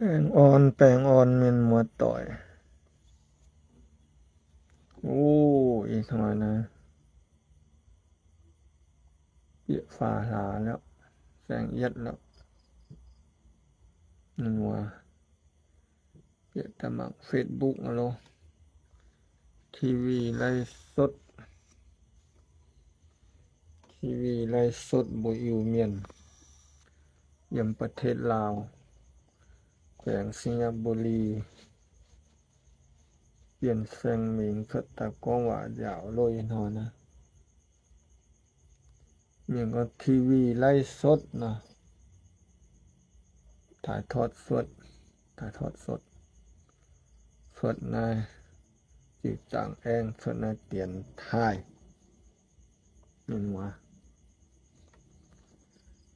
Baengh orn, baengh orn mienh muoz-doic. O, ih hnoi naaiv bieqc faam hlaax lorqc, saeng-yietv lorqc. Mienh muoz, bieqc daaih mangc Facebook loh. TV ไลฟ์สด, TV ไลฟ์สด mbuo Iu-Mienh yiem ประเทศลาว, แขวงไชยบุรี, bienh saeng-mingh cuotv daaih gorngv waac nziaauc loh ih hnoi naaiv. Mienh gorngv TV ไลฟ์สด nor, ถ่ายทอดสด, ถ่ายทอดสด, cuotv naaiv ziux zaangc aengx cuotv naaiv dienx taaih. Mienh muoz,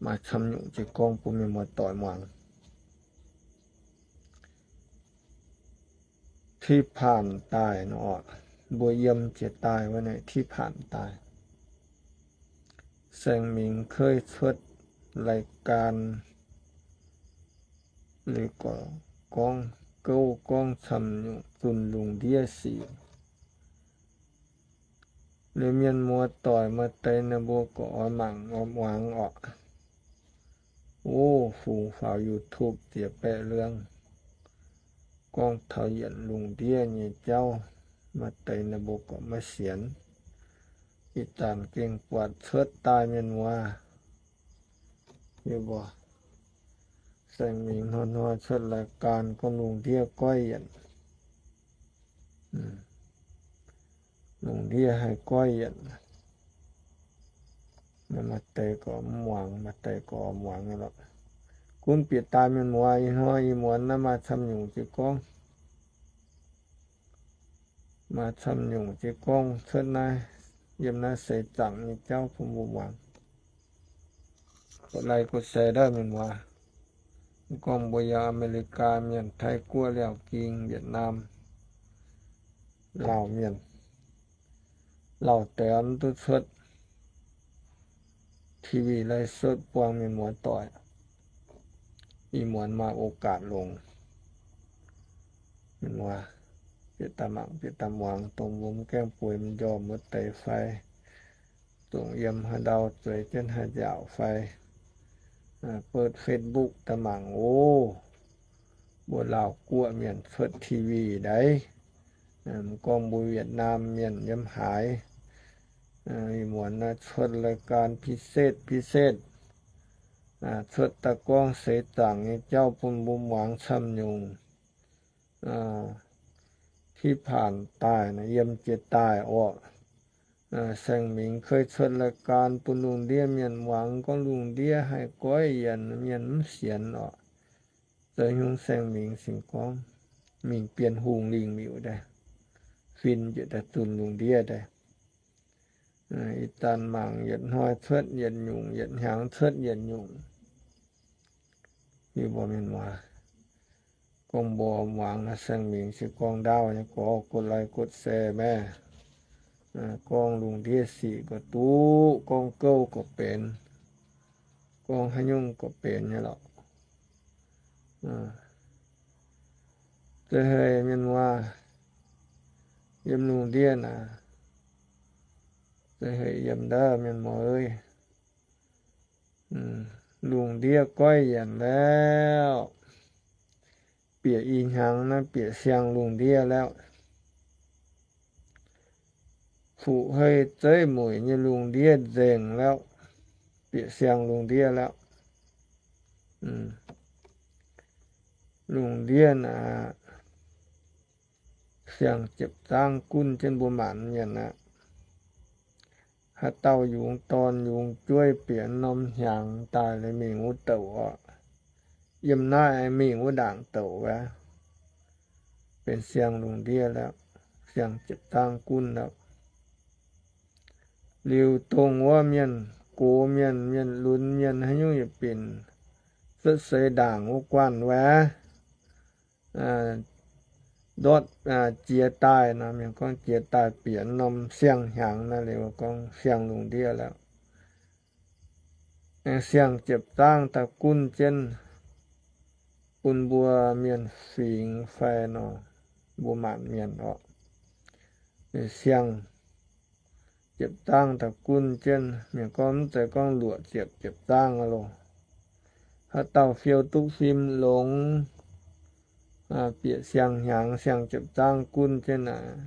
maaih camv nyungc jiez gorngv bun mienh muoz-doic muangx. ที่ผ่าน daaih nor, mbuo yiem jiex daaih wuov naaiv ที่ผ่าน daaih, saeng-mingh เคย cuotv รายการ liuz gorngv, gorngv gouv gorngv camv nyungc zunh lungh ndiev sic. Liuz mienh muoz-doic maaih deix naaiv mbuo gorqv oix mangc oix muangx orqc. O, fungx faaux YouTube ziex baeqv liangv, gorngv taux yietc lungh ndiev nyei jauv, maaih deix naaiv mbuo gorqv maiv sienx. Ih zanc gengh buatc cuotv daaih mienh muoz, hiuv mbuo, saeng-mingh hnoi-hnoi cuotv รายการ gorngv lungh ndiev goiv yienc, lungh ndiev haih goiv yienc. Maaih deix gorqv mv muangx, maaih deix gorqv muangx nyei lorqc. Gunv bieqc daaih mienh muoz, ih hnoi ih muonz naaiv maaih camv nyungc jiez gorngv, maaih camv nyungc jiez gorngv cuotv naaiv, yiem naaiv seix zaangc nyei jauv bun mbuo muangx. Gotv like gotv share ndaaih mienh muoz. Mv gorngv mbuo yiem อเมริกา mienh, Taiv Guoqv, Laauv Ging, Vietnam, Laauv mienh, Laauv deix mv duqv cuotv TV ไลฟ์สด buangh mienh muoz-doic. Ih muonz maaih โอกาส longc, mienh muoz, bieqc daaih mangc bieqc daaih muangx, dongh mbuo mv gaengh bueix mv njormh wuov deix fai, dongh yiem haaix ndau zueiz jienv haaix nziaauc fai, เปิด Facebook daaih mangc oc. Mbuo Laauv Guoqv mienh cuotv TV ndaix, mv gorngv mbuo Việt Nam mienh yiem haaix, ih muonz naaiv cuotv รายการ พิเศษ พิเศษ, cuotv daaih gorngv seix zaangc nyei jauv bun mbuo muangx camv nyungc. ที่ผ่าน daaih naaiv, yiem jiex daaih orqc, saeng-mingh เคย cuotv รายการ bun lungh ndiev mienh muangx gorngv lungh ndiev haih goiv yienc, mienh mv sienx orqc. Zoux hnyungv saeng-mingh cingx gorngv mingh bienh hungh lingh miuc daaih, fin njiec daaih zunh lungh ndiev daaih. Ih zanc mangc yietc hnoi cuotv yietc nyungc, yietc hnyangx cuotv yietc nyungc. Hiuv mbuo mienh muoz, gorngv mbuo muangx saeng-mingh se gorngv ndaauv nyei gorx กดไลค์ กดแชร์ maah. Gorngv lungh ndiev sic gorqv duqv, gorngv gouv gorqv benx, gorngv haaix nyungc gorqv benx nyei lorqc. Za'heic mienh muoz, yiem lungh ndiev naaic, za'heic yiem ndaav mienh muoz aac, lungh ndiev goiv yienc laauv, bieqc ih hnyangx naaiv bieqc siang lungh ndiev laauv. Fuqv-hei zeiv mueic nyei lungh ndiev nzengc laauv, bieqc siang lungh ndiev laauv. Lungh ndiev naaic, siang-ziepc zaangv gunv jienv mbuo maanc mienh aqv. Haaix dauh yungz dorn yungz jueiv bieqc norm hnyangx daaih liuz mingh wuov douc orqc, yiem naaiv mingh wuov ndaangc douc wuov, benx siang lungh ndiev laauv, siang-ziepc zaangv gunv laauv. Liuz dongh wuov mienh, gox mienh, mienh lunx mienh haaix nyungc yietc binc cuotv seix ndaangc wuov guanh wuov, ndortv jiex daaih nor, mienh gorngv jiex daaih bieqc norm siang-hnyangx naaiv liuz gorngv siang lungh ndiev laauv. Aengx siang-ziepc zaangv daaih gunv jienv, bun mbuo mienh fingx fai nor, mbuo maanc mienh orqc. Siang-ziepc zaangv daaih gunv jienv, mienh gorngv mv zeiz gorngv luoqc ziepc, ziepc zaangv aqv loh. Haaix dauh fiou duqv fim longx, bieqc siang-hnyangx siang-ziepc zaangv gunv jienv naaic,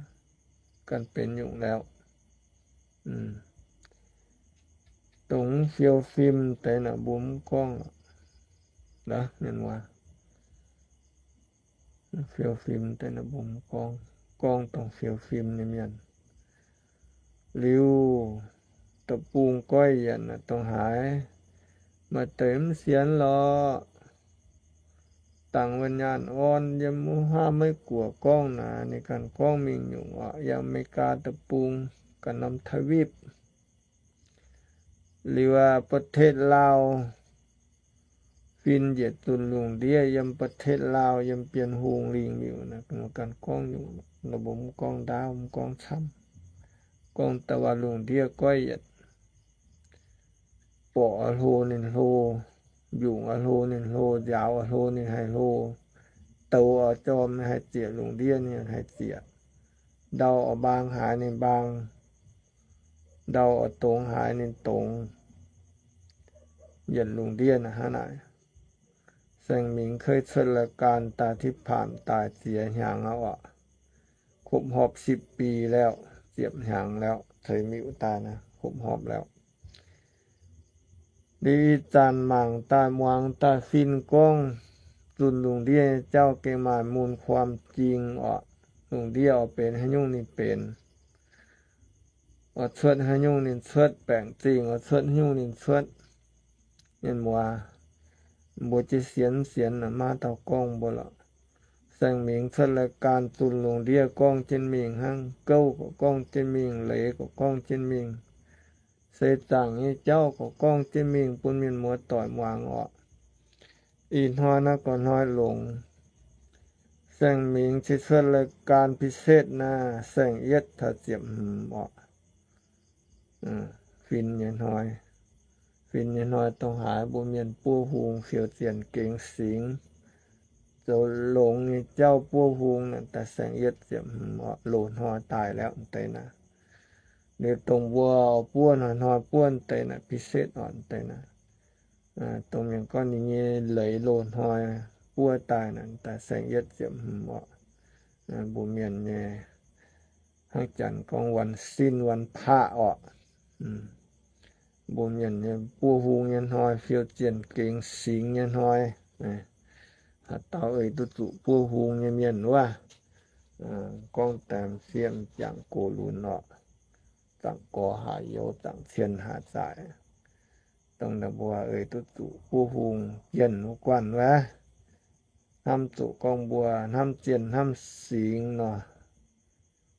ganh benx nyungc laauh. Dongh fiou fim deix naaic mbuo mv gorngv. Mienh muoz, fiou fim deix naaic mbuo mv gorngv, gorngv dongh fiou fim nyei mienh. Liuz deic-bung goiv yienc naaic dongh haaix, maaih deix mv sienx lorqc. Dangc wuov nyaanh orn yiem wuov haav Meiv Guoqv gorngv naaic, ninh ganh gorngv mingh nyungc orqc, yiem America deic-bung, ganh norm ทวีป. Liuz aqv, ประเทศลาว fin njiec zunh lungh ndiev yiem ประเทศลาว yiem Bienh Hungh lingh miuc naaic, ganh gorngv nyungc, mbuo mv gorngv ndaauv, mv gorngv camv, gorngv daaih waac lungh ndiev goiv yietc, borqc oix hlo ninh hlo, mbiungc oix hlo ninh hlo, nziaaux oix hlo ninh haih hlo, douz oix jorm ninh haih zieqc, lungh ndiev ninh haih zieqc, ndau oix mbaang haaix ninh mbaang, ndau oix dongz haaix ninh dongz, yietc lungh ndiev naaic hnangv naaic. Saeng Mingx เคย cuotv รายการ daaih ที่ผ่าน daaih ziex hnyangx aqv orqc. ครบรอบ สิบปี แล้ว, ziepc hnyangx แล้ว, ceix miuc daaih naaic ครบรอบ แล้ว. Liuz ih zanc mangc daaih muangx daaih fin gorngv zunh lungh ndiev nyei jauv gengh maaih mun ความจริง orqc. Lungh ndiev oix benx haaix nyungc ninh benx, oix cuotv haaix nyungc ninh cuotv, baengc zingh oix cuotv haaix nyungc ninh cuotv. Mienh muoz, mbuo jiez sienx mv sienx naaic maiv dauh gorngv mbuo lorqc. Saeng Mingx cuotv รายการ zunh lungh ndiev gorngv jienv mingh hnangv, gouv gorqv gorngv jienv mingh, leiz gorqv gorngv jienv mingh. Seix zaangc nyei jauv gorqv gorngv jienv mingh bun mienh muoz doic muangx orqc. Ih hnoi naaiv gorqv hnoi longx. Saeng Mingx ceix cuotv รายการ พิเศษ naaic, saeng-yietv taux ziepc hmz orqc. Fin nyei hnoi, fin nyei hnoi dongh haaix mbuo mienh buov hung fiou zienh gengx singx, zoux longx nyei jauv buov hung naaic daaih saeng-yietv ziepc hmz orqc, loz-hnoi daaih แล้ว deix naaic. Liuz dongh mbuo buov hnoi-hnoi buov deix naaic พิเศษ orqc deix naaic. Dongh mienh gorngv ninh nyei leiz loz-hnoi buov daaih naaic daaih saeng-yietv ziepc hmz orqc. Mbuo mienh nyei hnangv janx gorngv วันศีล วันพระ orqc. Mbuo mienh nyei buov hung nyei hnoi, fiou zienh gengx singx nyei hnoi. Haaix dauh eix duqv zuqc buov hung nyei mienh wuov, gorngv daeng fiem jangc gox lunx orqc, zaangc gorx haac youz, zaangc cien haac zaaic. Dongh naaic mbuo eix duqv zuqc buov hung jienh wuov guanh wuov, hnamv zuqc gorngv mbuo hnamv zienh hnamv singx nor,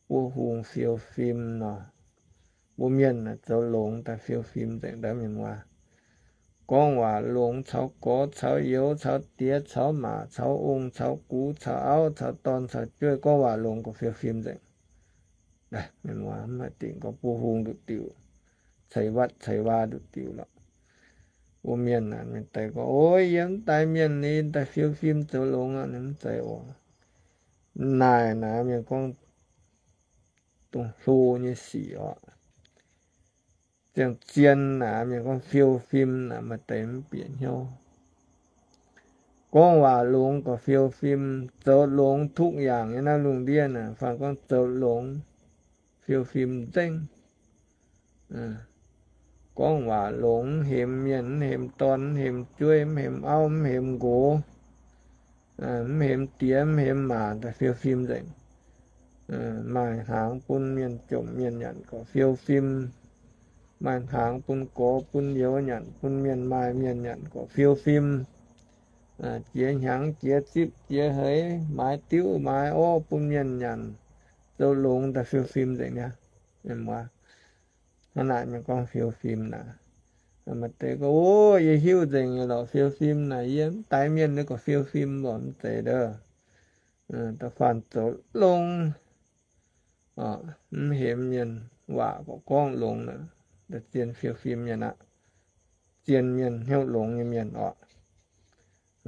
buov hung fiou fim nor. Mbuo mienh zoux longx daaih fiou fim nzengc ndau mienh muoz. Gorngv waac longx caux gorx caux youz caux diex caux maac caux ong caux gux caux auv caux dorn caux jueiv, gorngv waac longx gorqv fiou fim nzengc. Mienh muoz, mv haih dingc gorngv buov hung nduqc diuc, ceix วัด ceix วา nduqc diuc lorqc. Mbuo mienh naaic mienh deix gorngv, Ov, yie mv daaih mienh ninh daaih fiou fim zoux longx aqv, ninh mv zeiz oc. Naaic naaic mienh gorngv dongh hlo nyei sic orqc. Ziangh zien naaic mienh gorngv fiou fim naaic maaih deix mv bieqc hnyouv. Gorngv waac longx gorqv fiou fim, zoux longx ทุกอย่าง nyei naaiv lungh ndiev naaic fai gorngv zoux longx fiou fim nzengc. Gorngv waac longx, mv hemx mienh, mv hemx dorn, mv hemx jueiv, mv hemx auv, mv hemx nqox, mv hemx diex, mv hemx maac, daaih fiou fim nzengc. Maaih hnaangx bun mienh jomc mienh nyanc gorqv fiou fim. Maaih hnaangx bun gorx bun youz nyanc, bun mienh maaih mienh nyanc gorqv fiou fim. Jiex hnyangx jiex zipv jiex heix, maaiz diuv maaiz orv bun mienh nyanc, zoux longx daaih fiou fim nzengc niaa. Hnangv naaic mienh gorngv fiou fim naaic. Maaih deix gorngv, Ov, yie hiuv nzengc nyei lorqc, fiou fim naaic yie mv daix mienh ninh gorqv fiou fim lorqc, mv zeiz ndov. Da'faanh zoux longx, mv hemx mienh, waac gorqv gorngv longx naaic, da'zien fiou fim mienh aqv. Zien mienh, hnyouv longx nyei mienh orqc.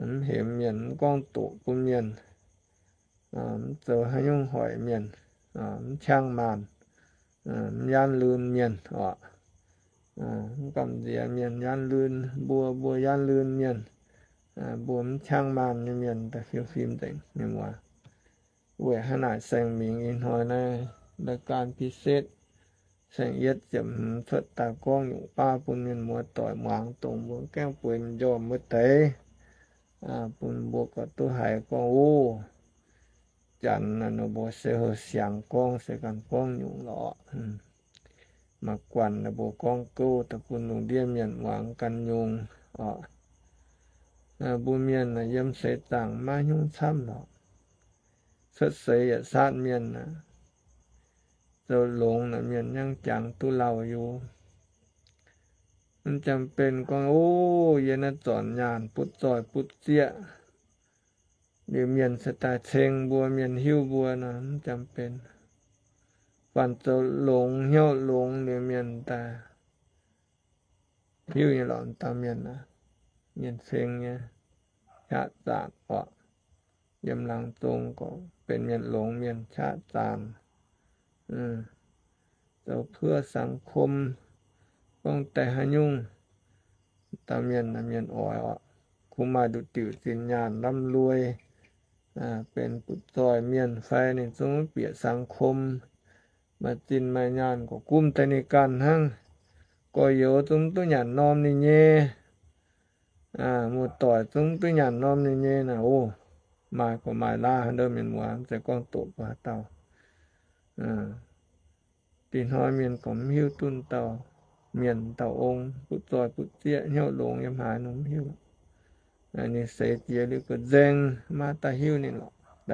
mv hemx mienh, mv gorngv doqc bun mienh, mv zoux haaix nyungc hoic mienh, mv qangv maanh, mv yaanv lunh mienh oc. Mv gamh nziex mienh yaanv lunh mbuo, mbuo yaanv lunh mienh, mbuo mv qangv maanh nyei mienh daaih fiou fim nzengc nyei muoz. Weic hnangv naaic saeng mingh ih hnoi naaiv รายการพิเศษ saeng-yietv ziepc hmz cuotv daaih gorngv nyungc baav bun mienh muoz-doic muangx, dongh mbuo gaengh bueix m'njormh wuov deix, bun mbuo gorqv duqv haiz gorngv, o, janx naaiv ninh mbuo se heuc siangx gorngv se ganh gorngv nyungc lorqc. Maaih guanh ninh mbuo gorngv gouv daaih bun lungh ndiev mienh muangx ganh nyungc oc. Mbuo mienh yiem seix zaangc maiv hnyungv camv lorqc. Cuotv seix yietc satv mienh, zoux longx naaic mienh nyangv jangx duqv lauh yie. Mv jangx benx gorngv, o, yie naaiv zornc nyaanh butv zoih butv zieqv liuz mienh se daaih ceng mbuo, mienh hiuv mbuo nor mv jangx benx. Faanh zoux longx hnyouv longx liuz mienh daaih hiuv nyei lorqc. Dauh mienh, mienh ceng nyei qaqv zaanc oc. Yiem laangz zong gorqv benx mienh longx mienh qaqv zaanc, zoux เพื่อสังคม, gorngv daaih haaix nyungc, dauh mienh, mienh oix oc, kungx maaih nduqc diuc zinh nyaanh ร่ำรวย, benx butv zoih mienh fai ninh zungv bieqc สังคม, maaih zinh maaih nyaanh gorqv gumv daaih ninh ganh hnangv. Gorx-youz zungv duqv nyanc norm ninh nyei, muoz-doic zungv duqv nyanc norm ninh nyei naaic, o, maaih gorqv maaih laav hnangv ndov mienh muoz, mv zeiz gorngv doqc bun haaix dauh. Dinh hnoi mienh gorngv mv hiuv duqv dauh mienh dauh ong butv zoih butv zieqv hnyouv longx yiem haaix nor mv hiuv. Ninh seix jiex liuz ga'nzeng maiv daaih hiuv ninh lorqc.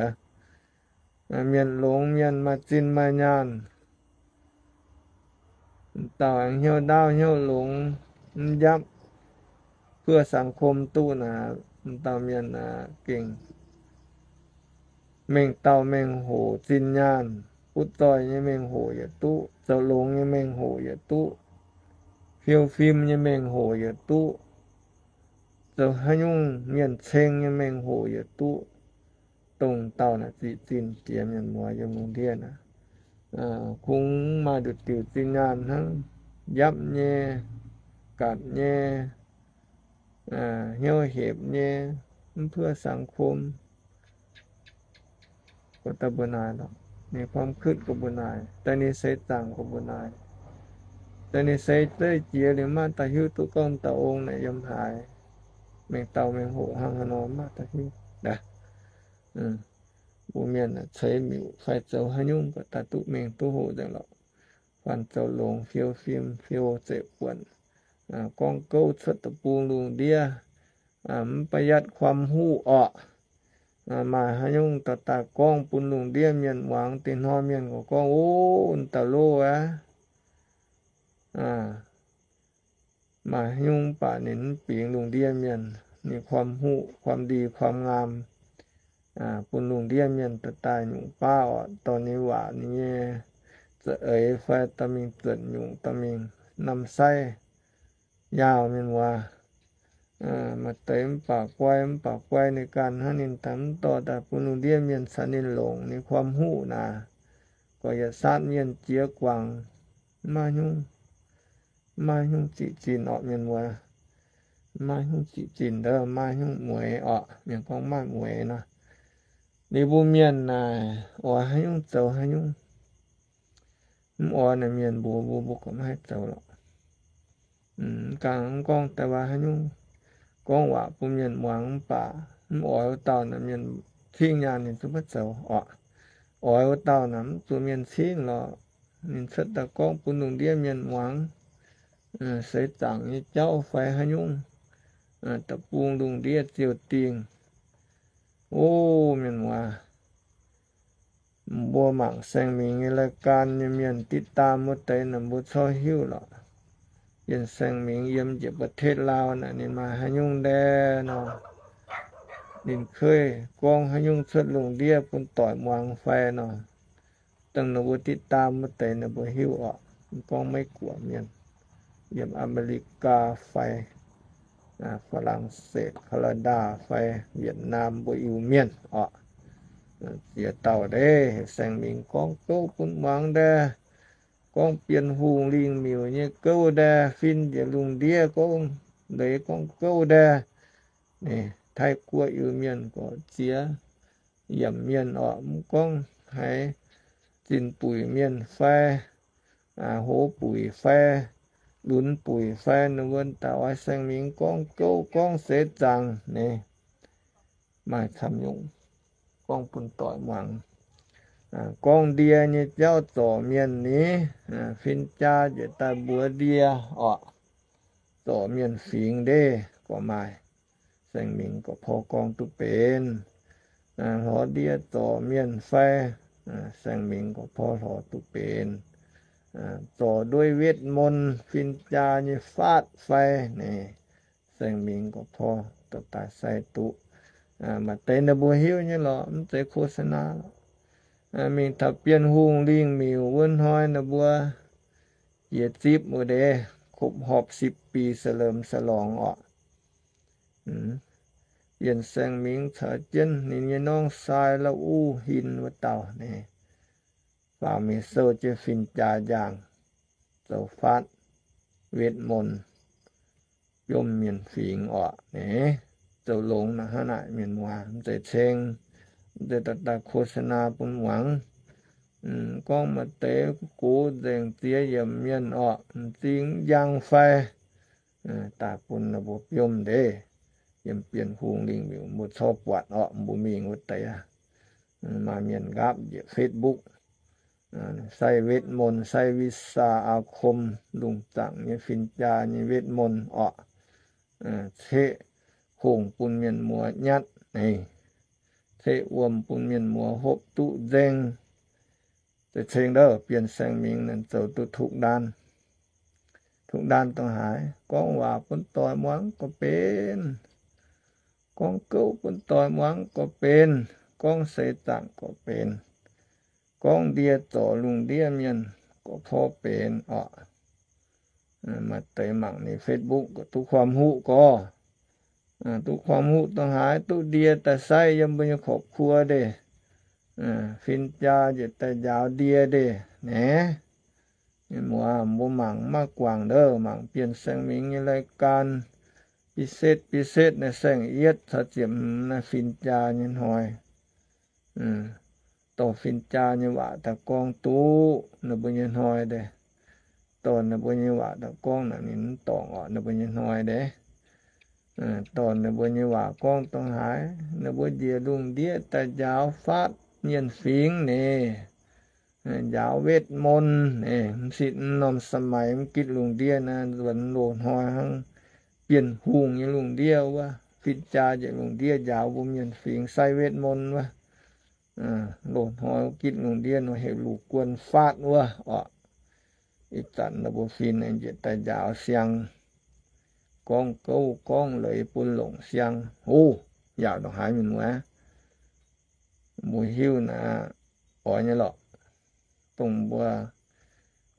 Mienh longx mienh maaih zinh maaih nyaanh, dauh aengx hnyouv ndaauv hnyouv longx, mv njapv เพื่อสังคม duqv naaic, dauh mienh gengh mengh dauh mengh hoc zinh nyaanh, butv zoih nyei mengh hoc yietc duqv, zoux longx nyei mengh hoc yietc duqv, fiou fim nyei mengh hoc yietc duqv, zoux haaix nyungc mienh ceng nyei mengh hoc yietc duqv, dongh dauh naaic ziqc zinh jiex mienh muoz yiem lungh ndiev naaic. Kungx maaih nduqc diuc zinh nyaanh hnangv, njapv nyei, gatc nyei, hnyouv hepc nyei, mv เพื่อสังคม gorqv daaih mbuo naaic lorqc. Ninh ความคิด gorqv mbuo naaic, daaih ninh seix zaangc gorqv mbuo naaic, daaih ninh seix zeiv jiex liuz maiv daaih hiuv duqv gorngv dauh ong naaic yiem haaix, mengh dauh mengh hoc hnangv haaix nor maiv daaih hiuv. Mbuo mienh ceix miuc fai zoux haaix nyungc gorqv daaih duqv mengh duqv hoc nzengc lorqc. Faanh zoux longx fiou fim fiou zeqc buonc, gorngv gouv cuotv deic-bung lungh ndiev, mv ประหยัด ความรู้ orqc. Maaih haaix nyungc daaih daaih gorngv bun lungh ndiev mienh muangx, dinh hnoi mienh gorqv gorngv, o, dauh loh aqv. Maaih haaix nyungc mv baac ninh mv bingx lungh ndiev mienh, ninh ความรู้ ความดี ความงาม bun lungh ndiev mienh daaih daaih nyungc baav orqc, dorh ninh waac ninh nyei za'eix fai dorh mingh zuotc nyungc, dorh mingh นำใช้ nyaauh mienh muoz. Maaih deix mv baac guai mv baac guai ninh ganh hnangv, ninh daaih mv dorh daaih bun lungh ndiev mienh caux ninh longc ninh ความรู้ naaic, gorqv yietc saatv mienh jiex guangc, maiv hnyungv, maiv hnyungv ziqc zinh orqc mienh muoz. Maiv hnyungv ziqc zinh ndov, maiv hnyungv mueiz orqc. Mienh gorngv maiv mueiz nor, ninh mbuo mienh naaic oix haaix nyungc zoux haaix nyungc. Mv oix naaic mienh mbuox mbuo, mbuo gorngv maiv haih zoux lorqc. Mv gaengh mv gorngv daaih waac haaix nyungc, gorngv waac bun mienh muangx mv baac mv oix wuov dauh naaic mienh cingv nyaanh ninh zungv maiv zoux orqc. Oix wuov dauh naaic mv zuqc mienh cingv lorqc. Ninh cuotv daaih gorngv bun lungh ndiev mienh muangx, seix zaangc nyei jauv fai haaix nyungc, da'bung lungh ndiev ziouc dingh. O, mienh muoz, mbuo mangc saeng mingh nyei รายการ nyei mienh ติดตาม wuov deix naaic mbuo corc hiuv lorqc. Yienh saeng mingh yiem njiec ประเทศลาว naaic ninh maaih haaix nyungc ndae nor, ninh keuv gorngv haaix nyungc cuotv lungh ndiev bun doic muangx fai nor, dongh ninh mbuo ติดตาม wuov deix naaic mbuo hiuv orqc. Gorngv Meiv Guoqv mienh yiem อเมริกา fai Faa^lang^setv, Kaa^naa^ndaa fai Wietc^naam mbuo Iu-Mienh orqc. Ziex dauh ndeic, Saeng Mingx gorngv gouv bun muangx ndaaih, gorngv Bienh Hungh lingh miuc nyei gouv ndaaih, fin njiec lungh ndiev gorngv leiz gorngv gouv ndaaih. Taiv-Guoqv Iu-Mienh gorx ziex yiemc mienh orqc, mv gorngv haaix zinh buic mienh fai, hoz buic fai, lunx buic fai, ninh mbuo daaih oix Saeng Mingx gorngv gouv gorngv seix zaangc ni, maaih camv nyungc gorngv bun doic muangx. Gorngv ndie nyei jauv zorc mienh ni, fin-jaa njiec daaih mbuox ndie orqc, zorc mienh fingx ndeic gorqv maaih, Saeng Mingx gorqv porv gorngv duqv benx. Lorz ndie zorc mienh fai, Saeng Mingx gorqv porv lorz duqv benx. Zorc nduov wetv mon fin-jaa nyei faatv fai ni, Saeng Mingx gorqv porv dorh daaih sai duqv. Maaih deix ninh mbuo hiuv nyei lorqc, mv zeiz โฆษณา lorqc. Mingh taux Bienh Hungh lingh miuc wuov hnoi ninh mbuo jiex zipv wuov deix ครบรอบสิบปีเฉลิมฉลอง orqc. Bienh Saeng Mingx caux jienv ninh nyei norng sai Lauv Uv Hin wuov dauh ni, faaux mingh sou jienv fin-jaa njaangh, zoux faatv, wetv mon, biomv mienh fingx orqc ni, zoux longx naaic hnangv naaic mienh muoz, mv zeiz ceng, mv zeiz daaih โฆษณา bun muangx. Gorngv maaih deix gox nzengc ziex yiemc mienh orqc, m'zing njang fai, daaih bun ninh mbuo biomv ndeic, yiem Bienh Hungh lingh miuc mbuo corc buatc orqc, mbuo mingh wuov deix aqv. Maaih mienh nqaapv njiec Facebook, sai wetv mon, sai วิชาอาคม, lungh zaangc nyei fin-jaa nyei wetv mon orqc, ceqv hongh bun mienh muoz nyatv, ceqv wuom bun mienh muoz hopv duqv nzengc. Deix ceng ndouh Bienh Saeng Mingx ninh zoux duqv ทุกด้าน, ทุกด้าน dongh haaix, gorngv waac bun doic muangx gorqv benx, gorngv gouv bun doic muangx gorqv benx, gorngv seix zaangc gorqv benx, gorngv ndie zorc lungh ndiev mienh gorqv porv benx orqc. Maaih deix mangc ninh Facebook gorqv duqv ความรู้ gorx, duqv ความรู้ dongh haaix, duqv ndie daaih sai yiem mbuo nyei ครอบครัว ndeic, fin-jaa njiec daaih njaaux ndie ndeic naaic. Mienh muoz, mbuo mangc maiv guangc ndouh, mangc Bienh Saeng Mingx nyei รายการ bi setv bi setv naaiv saeng-yietv caux ziepc hmz naaiv fin-jaa nyei hnoi. Dorh fin-jaa nyei waac daaih gorngv duqv ninh mbuo nyei hnoi ndeic. Dorh ninh mbuo nyei waac daaih gorngv naaic ninh mv dorngc orqc, ninh mbuo nyei hnoi ndeic. Dorh ninh mbuo nyei waac gorngv dongh haaix, ninh mbuo njiec lungh ndiev daaih njaaux faatv mienh fingx ni, njaaux wetv mon ni, m'sitv m'normh สมัย mv gitv lungh ndiev naaiv, nzuonx loz-hnoi hnangv Bienh Hungh nyei lungh ndiev wuov, fin-jaa njiec lungh ndiev njaaux mbuo mienh fingx sai wetv mon wuov. Loz-hnoi gitv lungh ndiev nor heuc ลูกกวน faatv wuov orqc. Ih zanc ninh mbuo fin njiec daaih njaaux siang, gorngv gouv gorngv leiz bun longc siang. Hov, yaac ndongc haaix mienh muoz, mbuo hiuv naaic, oix nyei lorqc. Dongh mbuo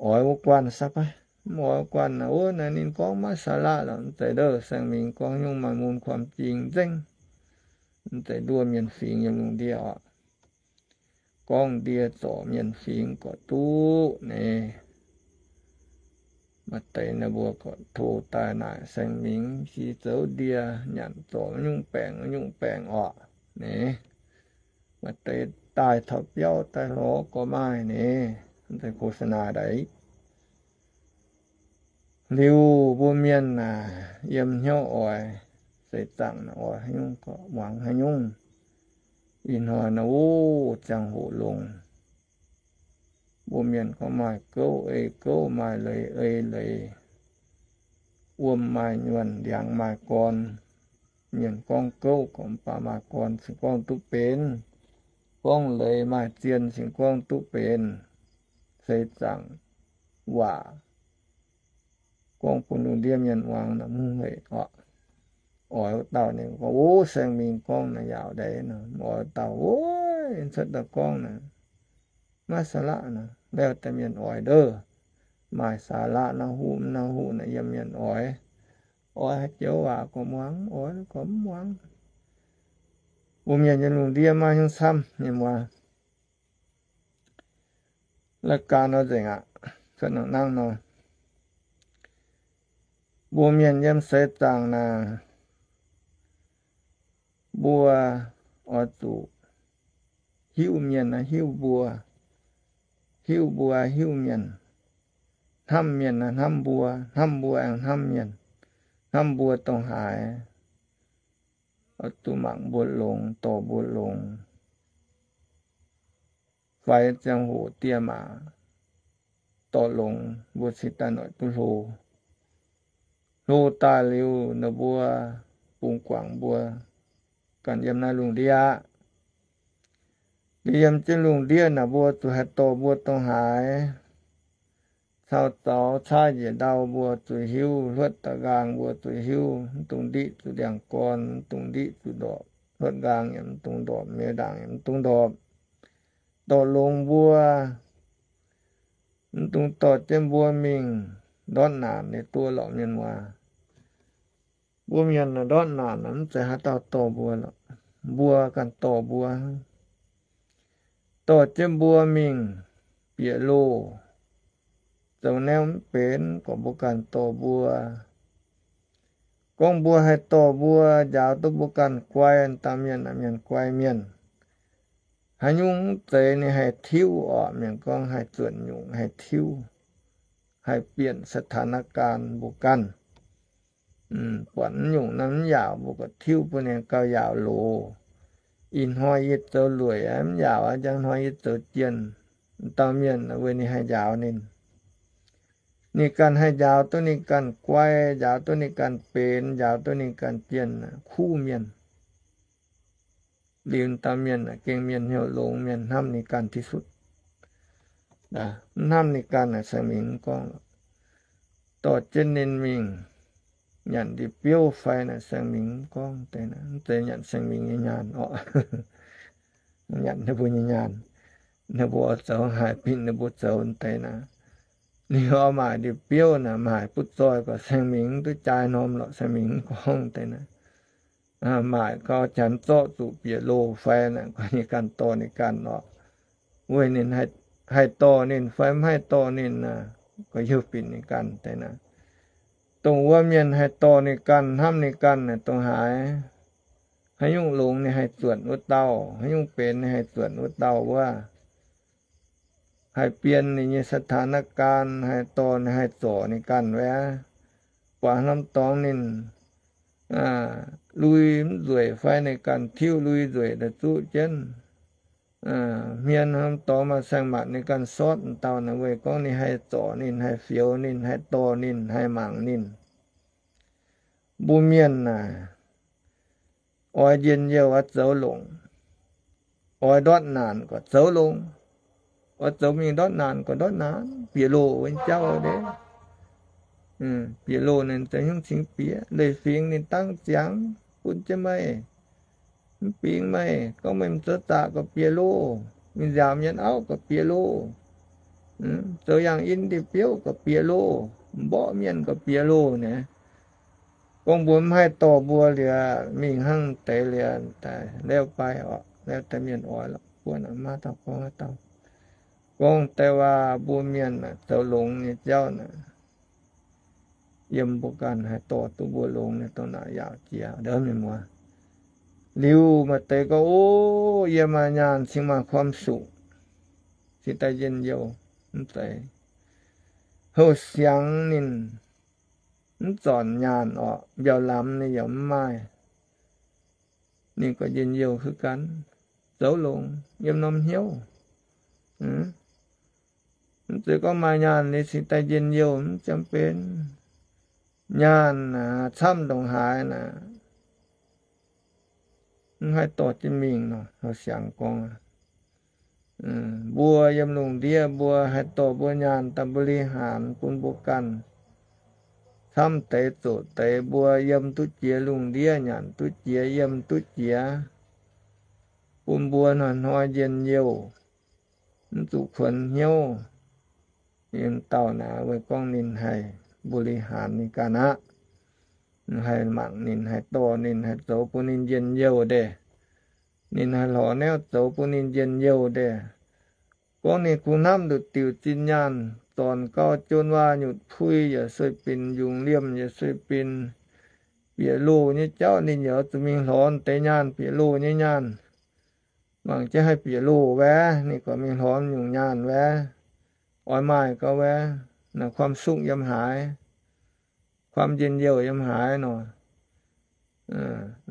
oix wuov guanh ซะ fai mv oix wuov guanh naaic, wuov naaic ninh gorngv maiv สาระ lorqc. Mv zeiz ndouh Saeng Mingx gorngv nyungc maaih mun ความจริง nzengc. Mv zeiz nduov mienh fingx yiem lungh ndiev orqc. Gorngv ndie zorc mienh fingx gorqv duqv ni. Maaih deix ninh mbuo gorqv tov daaih naaic Saeng Mingx si zoux ndie nyanc zorc nyungc baengc nyungc baengc orqc ni. Maaih deix daaih taux biauv daaih lorz gorqv maaih ni. Mv zeiz โฆษณา daaih. Liuz mbuo mienh naaic yiem hnyouv oix seix zaangc naaic oix haaix nyungc gorqv muangx haaix nyungc. Ih hnoi naaic, o, ziangh hoc longx, mbuo mienh gorngv maaih gouv ei gouv, maaih leiz ei leiz, wuom maaih nyuonh, ndiangx maaih gorn. Mienh gorngv gouv gorngv mv baac maaih gorn cingx gorngv duqv benx, gorngv leiz maaih zien cingx gorngv duqv benx. Seix zaangc waac gorngv bun lungh ndiev mienh muangx naaic mv heic orqc. Oix wuov dauh ninh gorngv, o, Saeng Mingx gorngv naaic yaauc ndeic nor, oix dauh, ov, cuotv daaih gorngv naaic maiv สาระ nor, laeh daaih mienh oix ndouh. Maaih สาระ naaiv huv naaiv huv naaic yiem mienh oix. Oix haaix joux waac gorqv muangx, oix gorqv mv muangx. Mbuo mienh nyei lungh ndiev maiv hiuv camv nyei muoz. La'gaanh nor nzengc aqv, cuotv nangv nor. Mbuo mienh yiem seix zaangc naaic, mbuo oix zuqc hiuv mienh naaiv hiuv mbuo, hiuv mbuo hiuv mienh, hnamv mienh naaiv hnamv mbuo, hnamv mbuo aengx hnamv mienh, hnamv mbuo dongh haaix, oix zuqc mangc mbuo longx, dorh mbuo longx. Faix ziangh hoc dieh maac dorh longx, mbuo cingx daaih noic duqv hlo. Hlo daaih liuz, ninh mbuo bungx guangc mbuo ganh yiem naaiv lungh ndiev aqv. Liuz yiem jienv lungh ndiev naaic, mbuo zuqc haih dorh mbuo dongh haaix, cau zaux caav njiec ndau mbuo zuqc hiuv, hluotv da'nqaang mbuo zuqc hiuv, mv dungx ndiqv zuqc ndiangx-gorn, mv dungx ndiqv zuqc ndorpc, hluotv nqaang yaac mv dungx ndorpc, mienh ndaangc yaac mv dungx ndorpc. Dorh longx mbuo, mv dungx dorh jienv mbuo mingh ndortv naanc nyei duqv lorqc mienh muoz. Mbuo mienh ndortv naanc mv zeiz haaix dauh dorh mbuo lorqc, mbuo ganh dorh mbuo. Dorh jienv mbuo mingh bieqc loh, zoux naaiv mv benx gorqv mbuo ganh dorh mbuo. Gorngv mbuo haih dorh mbuo njaaux duqv mbuo ganh guai dauh mienh, mienh guai mienh, haaix nyungc mv zeiz ninh haih tiuv orqc, mienh gorngv haih zuotc nyungc, haih tiuv, haih bienh ສະຖານະການ mbuo ganh. Buatc mv nyungc naaiv mv yaauc, mbuo gorqv tiuv bun ninh gauh yaauc loz. Ih hnoi yie zoux lueic mv yaauc, njang hnoi yie zoux jienh. Dauh mienh weic ninh haih njaaux ninh, ninh ganh haih njaaux duqv ninh ganh guai, njaaux duqv ninh ganh benx, njaaux duqv ninh ganh jienh, kuv mienh. Liuz dauh mienh gengh mienh hnyouv longx, mienh hnamv ninh ganh ທີ່ສຸດ. Mv hnamv ninh ganh naaic saeng-mingh mv gorngv. Dorh jienv ninh mingh nyanc ndie-biouv fai naaic saeng-mingh mv gorngv deix naaic, mv zeiz nyanc saeng-mingh nyei nyaanh orqc. Nyanc ninh mbuo nyei nyaanh, ninh mbuo oix zoux haaix binc ninh mbuo zoux deix naaic. Ninh oix maaic ndie-biouv naaic, maaic butv zoih gorqv saeng-mingh mv duqv jaa norm lorqc, saeng-mingh mv gorngv deix naaic. Maaic gau janx zorqv zuqc bieqc loh fai naaic, gorngv ninh ganh dorh ninh ganh orqc. Weic ninh haih dorh ninh fai mv haih dorh ninh naaic, gorngv hiuv binc ninh ganh deix naaic. Dongh wuov mienh haih dorh ninh ganh, hnamv ninh ganh naaic dongh haaix, haaix nyungc longx ninh haih zuotc wuov dauh, haaix nyungc benx ninh haih zuotc wuov dauh wuov. Haih bienh ninh nyei ສະຖານະການ, haih dorh ninh, haih zorc ninh ganh wuov. Buatc norm dorngx ninh lui mv nzueic fai ninh ganh tiuv lui nzueic daaih zuqv jienv. Hmien norm dorngx maaih saeng-maanc ninh ganh sortv dauh naaic, weic gorngv ninh haih zorc ninh, haih fioux ninh, haih dorh ninh, haih mangc ninh. Mbuo mienh naaic, oix njien-youh oix zoux longc, oix ndortv naanc gorqv zoux longc, oix zoux mingh ndortv naanc gorqv ndortv naanc, bieqc loh wuov jauv deix. Bieqc loh ninh zoux hnyouv cingx bieqc, leiz-fingx ninh dangv ziangx bun jienv meih, mv bingx meih, gorngv meih mv zoux zaqc gorqv bieqc loh, mingh nziaauc mienh auv gorqv bieqc loh, zoux yangh in ndie-biouv gorqv bieqc loh, mborqv mienh gorqv bieqc loh naaic. Gorngv mbuo mv haih dorh mbuo liuz, mingh hnangv deix liuz daaih lauv baaih orqc, lauv daaih mienh oix lorqc, buonc maiv dauh gorngv haaix dauh. Gorngv deix waac mbuo mienh zoux longx nyei jauv naaic, yiem mbuo ganh haih dorh duqv mbuo longx nyei dongh naaic yaauc jiex ndov mienh muoz. Liuz maaih deix gorngv, o, yie maaih nyaanh cingx maaih ຄວາມສຸກ, cingx daaih njien-youh. Mv zeiz. Houh siangx ninh mv zornc nyaanh orqc, mbiauz lamz ninh yaac mv maaih, ninh gorqv njien-youh huv gan, zoux longx yiem norm hnyouv. Mv zeiz gorngv maaih nyaanh liuz cingx daaih njien-youh, mv jangx benx. Nyaanh camv ndongc haaix naaic, mv haih dorh jienv mingh nor, houh siangx gorngv. Mbuo yiem lungh ndiev mbuo haih dorh mbuo nyaanh daaih ບໍລິຫານ bun mbuo ganh camv deix zoqc deix, mbuo yiem duqv jiex lungh ndiev, nyanc duqv jiex, yiem duqv jiex, bun mbuo hnoi-hnoi njien-youh, mv zuqc kuonx hnyouv. Yiem dauh naaic weic gorngv ninh haih ບໍລິຫານ ninh ganh aqv. Haih mangc ninh, haih dorh ninh, haih zoux bun ninh njien-youh ndeic. Ninh haih lorz naaiv zoux bun ninh njien-youh ndeic. Gorngv ninh kungx hnamv nduqc diuc zinh nyaanh, zornc gauh jun waac nyutc pui yaac sueih binc, yungz liemh yaac sueih binc, bieqc loh nyei jauv ninh yaac zuqc mingh lorz deix nyaanh, bieqc loh nyei nyaanh. Mangc jienv haih bieqc loh wuov, ninh gorqv mingh lorz nyungc nyaanh wuov, oix maaih gauh wuov, naaiv ความสุข yiem haaix, ความ njien-youh yiem haaix nor.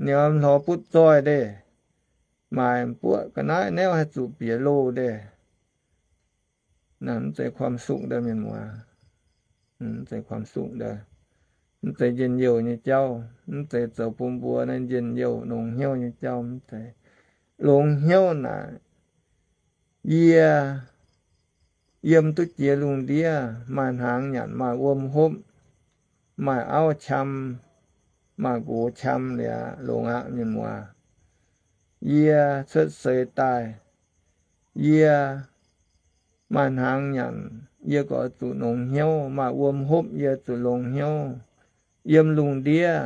Ninh lorz butv zoih ndeic, maaic buoqv ga'naaiv naaiv haih zuqc bieqc loh ndeic. Naaiv mv zeiz ความสุข ndau, mienh muoz. Mv zeiz ความสุข ndau. Mv zeiz njien-youh nyei jauv. Mv zeiz zoux bun mbuo naaiv njien-youh longx hnyouv nyei jauv. Mv zeiz. Longx hnyouv naaic, yie yiem duqv jiex lungh ndiev, maaih hnaangx nyanc, maaih wuom hopv, maaih auv qam, maaih nqox qam liuz longx aqv, mienh muoz. Yie cuotv seix daaih, yie maaih hnaangx nyanc, yie gorqv zuqc longx hnyouv, maaih wuom hopv yie zuqc longx hnyouv. Yiem lungh ndiev,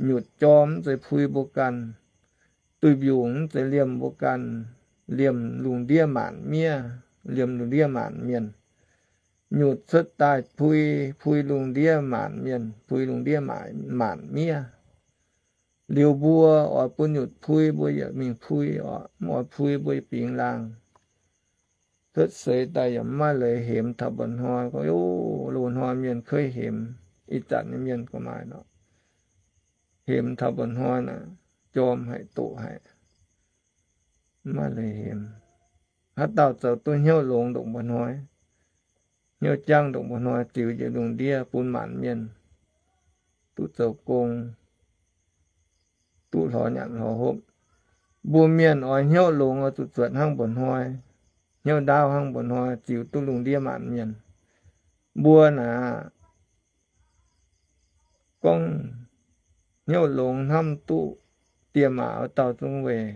nyutc jorm mv zeiz pui mbuo ganh, duih mbiungc mv zeiz liemh mbuo ganh, liemh lungh ndiev maanc miev, liemh lungh ndiev maanc mienh. Nyutc cuotv daaih pui, pui lungh ndiev maanc mienh, pui lungh ndiev maanc miev. Liuz mbuo oix bun nyutc pui, mbuo yaac mingh pui oc. Mv oix pui, mbuo bingx laangh. Cuotv seix daaih yaac mv maaih leiz hemx taux mba'hnoi. Gorngv, o, loz-hnoi mienh keuv hemx, ih zanc nyei mienh gorqv maaih nor. Hemx taux mba'hnoi naaic, jorm haic, doqc haic, mv maaih leiz hemx. Haaix dauh zoux duqv hnyouv longx ndongc mba'hnoi, hnyouv jangv ndongc mba'hnoi, ziux njiec lungh ndiev bun maanc mienh duqv zoux gong, duqv lorz nyanc lorz hopv. Mbuo mienh oix hnyouv longx oix zuqc zuotc hnangv mba'hnoi, hnyouv ndaauv hnangv mba'hnoi, ziux duqv lungh ndiev maanc mienh. Mbuo naaic gorngv hnyouv longx hnamv duqv dieh maac wuov dauh zungv weic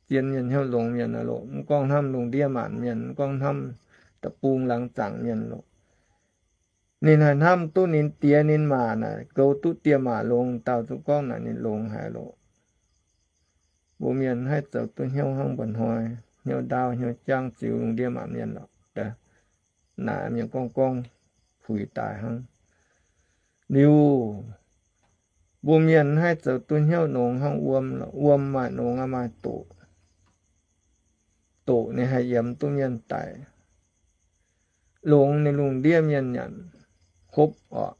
zien mienh hnyouv longx mienh aqv loc. Mv gorngv hnamv lungh ndiev maanc mienh, mv gorngv hnamv da'bung laangz zaangc mienh loc. Ninh haih hnamv duqv ninh diex ninh maac naaic, goux duqv dieh maac longx dauh zungv gorngv naaic ninh longx haic loc. Mbuo mienh haih zoux duqv hnyouv hnangv mba'hnoi, hnyouv ndaauv hnyouv jangv ziux lungh ndiev maanc mienh lorqc. Naaic mienh gorngv gorngv puix daaih hnangv. Liuz, mbuo mienh haih zoux duqv hnyouv longx hnangv wuom lorqc. Wuom maaih longx aqv, maaih doqc. Doqc ninh haih yiem duqv mienh daic. Longx ninh lungh ndiev mienh nyanc hopv oc.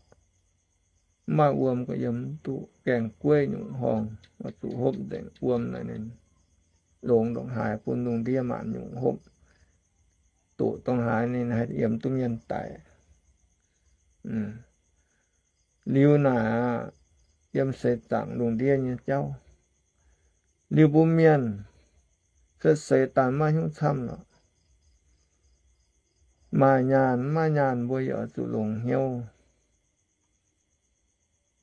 Mv maaih wuom gorqv yiem mv duqv. Gaengh gueiv nyungc horngh oix zuqc hopv nzengc. Wuom naaic ninh longx ndongc haaix bun lungh ndiev maanc nyungc hopv. Doqc dongh haaix ninh haih yiem duqv mienh daic. Liuz naaic aqv, yiem seix zaangc lungh ndiev nyei jauv. Liuz mbuo mienh cuotv seix daaih maiv hnyouv camv lorqc. Maaih nyaanh mv maaih nyaanh mbuo yaac zuqc longx hnyouv.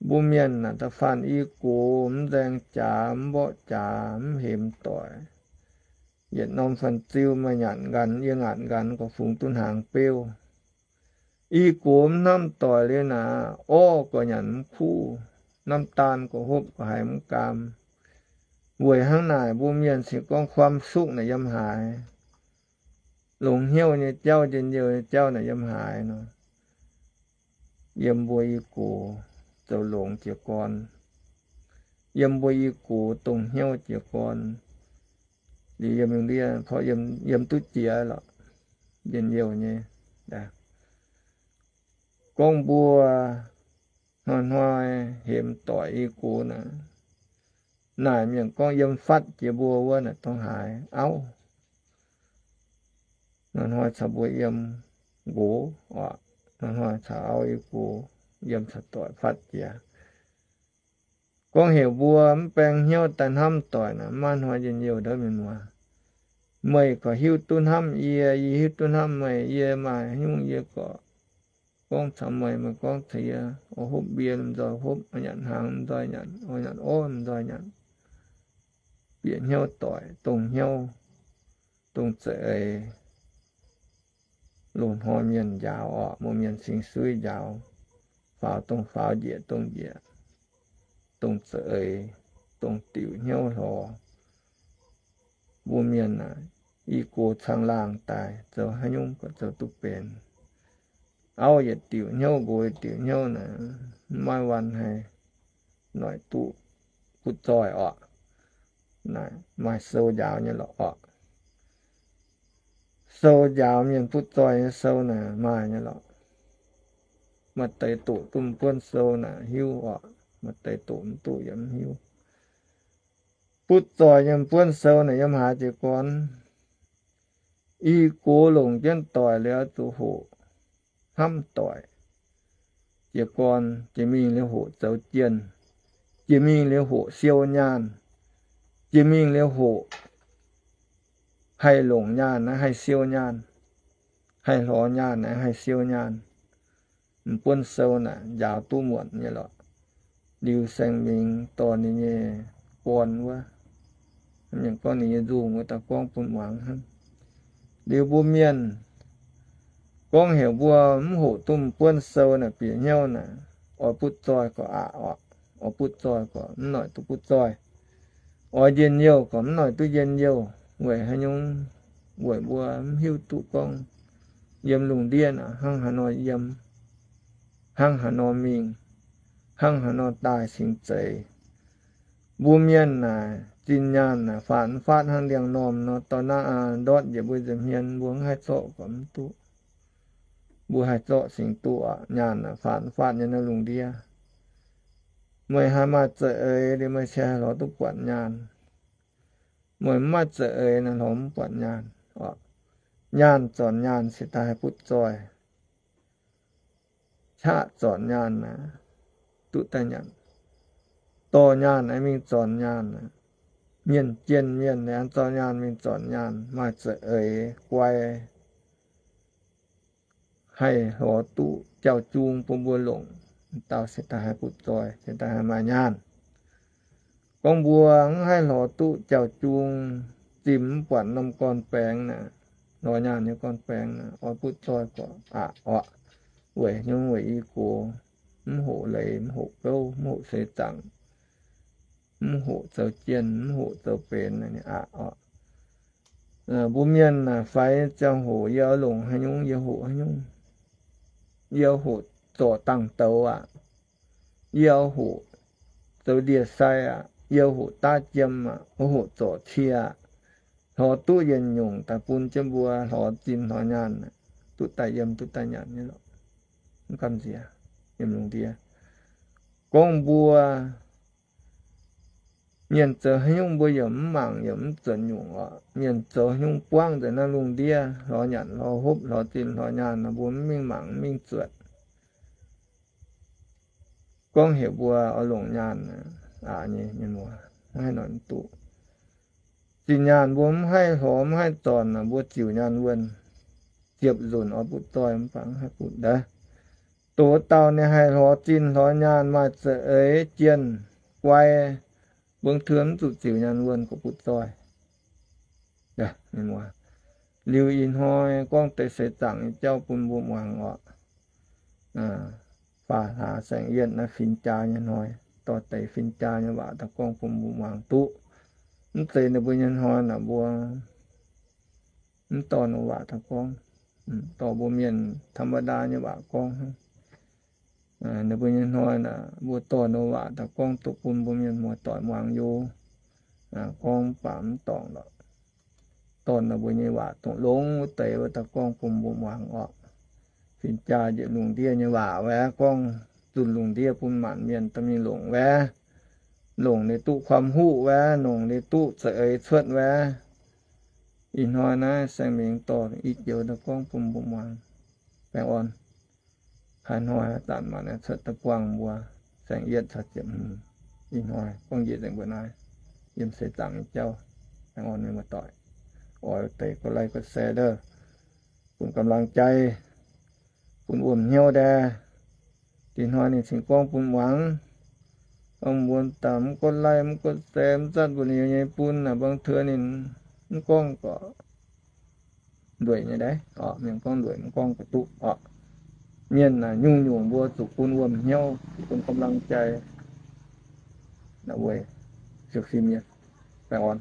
Mbuo mienh naaic da'faanh i gox mv nzaeng jaax, mv mborqv jaax, mv hemx doic. Yietc norm fan-ziu maaih nyanc nqanx, yie ngaatc nqanx gorqv fungx duqv hnaangx beuv. I gox mv hnamv doic liuz naaic, orv gorqv nyanc mv kuv, น้ำตาล gorqv hopv gorqv haiz mv gaam. Weic hnangv naaic mbuo mienh cingx gorngv ความสุข naaic yiem haaix, longx hnyouv nyei jauv, njien-youh nyei jauv naaic yiem haaix nor, yiem mbuo i gox zoux longx jiez gorn, yiem mbuo i gox dongh hnyouv jiez gorn. Liuz yiem, yiem duqv jiex lorqc, njien-youh nyei. Gorngv mbuo hnoi-hnoi hemx doic i gox naaic, naaic mienh gorngv yiem fatv jiex mbuo wuov naaic dongh haaix auv. Hnoi-hnoi caux mbuo yiem nqox oc, hnoi-hnoi caux auv i gox yiem caux doic fatv jiex. Gorngv heuc mbuo mv baeng hnyouv daaih hnamv doic naaic, maiv hnoi njien-youh ndortv mienh muoz. Meih gorqv hiuv duqv hnamv yie, yie hiuv duqv hnamv meih. Yie maaih nyungc yie gorqv gorngv caux meih, meih gorngv caux yie. Oix hopv mbie mv nzoih hopv, oix nyanc hnaangx mv nzoih nyanc, oix nyanc orv mv nzoih nyanc. Bieqc hnyouv doic, dongh hnyouv, dongh za'eix. Loz-hnoi mienh njaaux oc, mbuo mienh cingx suiv njaaux. faaux dongh faaux, njiec dongh njiec, dongh za'eix, dongh diuc hnyouv hlorx. Mbuo mienh aah, i gox caangh laangh daaih zoux haaix nyungc gorqv zoux duqv benx. Auv yietc diuc hnyouv, nqox yietc diuc hnyouv naaic, maiv maaih wanh haih noic duqv butv zoih orqc. Naaic maaih sou njaaux nyei lorqc orqc. Sou njaaux mienh butv zoih nyei sou naaic maaih nyei lorqc. Maaih deix doqc duqv m'buonv sou naaic hiuv orqc, maaih deix doqc mv duqv yaac mv hiuv. Butv zoih nyei m'buonv sou naaic yiem haaix jiez gorn? I gox longc jienv doic liuz oix zuqc hoqc hnamv doic. Jiez gorn jiex mingh liuz hoqc zoux jienh, jiex mingh liuz hoqc siou nyaanh, jiex mingh liuz hoqc haih longc nyaanh naaiv haih siou nyaanh, haih hlorx nyaanh naaiv haih siou nyaanh. M'buonv sou naaic njaaux duqv muonc nyei lorqc. Liuz Saeng Mingx dorh ninh nyei gorn wuov, mienh gorngv ninh nyei nzungh wuov daaih gorngv bun muangx hnangv. Liuz mbuo mienh gorngv heuc mbuo mv hoqc duqv m'buonv sou naaic bieqc hnyouv naaic, oix butv zoih gorqv aqc orqc. Oix butv zoih gorqv mv noic duqv butv zoih. Oix njien-youh gorqv mv noic duqv njien-youh. Weic haaix nyungc? Weic mbuo mv hiuv duqv gorngv yiem lungh ndiev naaic hnangv haaix nor yiem, hnangv haaix nor mingh, hnangv haaix nor daaih cingx zeiz. Mbuo mienh naaic zinh nyaanh naaic faatv mv faatv hnangv ndiangx-normh nor, dorh naaiv ndortv njiec mbuo nza'hmien, mbuo mv haih zorqv gorqv mv duqv. Mbuo haih zorqv cingx duqv aqv. Nyaanh naaic faatv mv faatv nyei naaiv lungh ndiev. Meih haih maaih za'eix liuz meih se haih lorz duqv buatc nyaanh. Meih mv maaih za'eix naaic lorz mv buatc nyaanh. Nyaanh zornc nyaanh se daaih haih butv zoih. Qaqv zornc nyaanh naaic duqv daaih nyanc. Dorh nyaanh aengx mingh zornc nyaanh. Mienh jienh mienh aengx zornc nyaanh mingh zornc nyaanh, maaih za'eix guai haih lorz duqv jauv-jung bun mbuo longc, dauh se daaih haih butv zoih, se daaih haih maaih nyaanh. Gorngv mbuo mv haih lorz duqv jauv-jung, zimh mv buatc norm gorn-baengx naaic, lorz nyaanh nyei gorn-baengx naaic, oix butv zoih gorqv aqc orqc. Weic nyungc weic i gox mv hoqc leiz, mv hoqc gouv, mv hoqc seix zaangc, mv hoqc zoux jienh, mv hoqc zoux benx aqc orqc. Mbuo mienh naaic faix ziangh hoc yie oix longc haaix nyungc yie hoqc haaix nyungc. Yie hoqc zorc dangh douz aqv. Yie hoqc zoux ndie-sai aqv. Yie hoqc daav jiem aqv. Hoqc zorc cie aqv. Lorz duqv yietc nyungc daaih bun jienv mbuo lorz zinh lorz nyaanh, duqv daaih yiem duqv daaih nyanc nyei lorqc. Mv gamh nziex yiem lungh ndiev. Gorngv mbuo mienh zoux haaix nyungc mbuo yaac mv mangc yaac mv zuotc nyungc orqc. Mienh zoux haaix nyungc buangv nzengc naaiv lungh ndiev, lorz nyanc lorz hopv lorz zinh lorz nyaanh nor, mbuo mv mingh mangc mv mingh zuotc. Gorngv heuc mbuo oix longc nyaanh aqc nyei mienh muoz, mv haih noic duqv. Zinh nyaanh mbuo mv haih lorz mv haih zornc, mbuo ziux nyaanh wuonh ziepc nzunc oix butv zoih mv baac mv haih butv ndaaih. Doz dauh ninh haih lorz zinh lorz nyaanh, maaih za'eix jienh guai, mbong tuen mv zuqc ziux nyaanh wuonh gorqv butv zoih. Liuz ih hnoi gorngv deix seix zaangc nyei jauv bun mbuo muangx orqc. Faam hlaax saeng-yietv naaiv fin-jaa nyei hnoi, dorh deix fin-jaa nyei waac daaih gorngv bun mbuo muangx duqv. Mv zeiz ninh mbuo nyei hnoi naaic mbuo mv dorh ninh waac daaih gorngv, dorh mbuo mienh ธรรมดา nyei waac gorngv hnangv. Ninh mbuo nyei hnoi naaic mbuo dorh ninh waac daaih gorngv duqv bun mbuo mienh muoz-doic muangx yoc. Gorngv mv baac mv dorngc lorqc. Dorh ninh mbuo nyei waac dongh longx wuov deix wuov daaih gorngv bun mbuo muangx orqc. Fin-jaa njiec lungh ndiev nyei waac wuov, gorngv zunh lungh ndiev bun maanc mienh dorh mingh longc wuov, longc ninh duqv ความรู้ wuov, longc ninh duqv za'eix cuotv wuov. Ih hnoi naaiv Saeng Mingx dorh i joux daaih gorngv bun mbuo muangx. Baengh orn. Haaix hnoi haaix zanc mangc cuotv daaih buangh mbuo. Saeng-yietv caux ziepc hmz, ih hnoi gorngv njiec nzengc mbuo naaiv, yiem seix zaangc nyei jauv. Baengh orn mienh muoz-doic, oix deix กดไลค์ กดแชร์ bun กำลังใจ, bun wuom hnyouv daaih. Ih hnoi ninh cingx gorngv bun muangx. Mbuo daaih mv กดไลค์ mv กดแชร์ mv zatv mbuo liuz nyei bun naaic, mbong taux ninh mv gorngv gorqv ndueic nyei daaih. Mienh gorngv ndueic mv gorngv gorqv duqv orqc. mienh nyungc-nyungc mbuo zuqc bun wuom hnyouv, bun กำลังใจ weic siou-fim nyei baengh orn.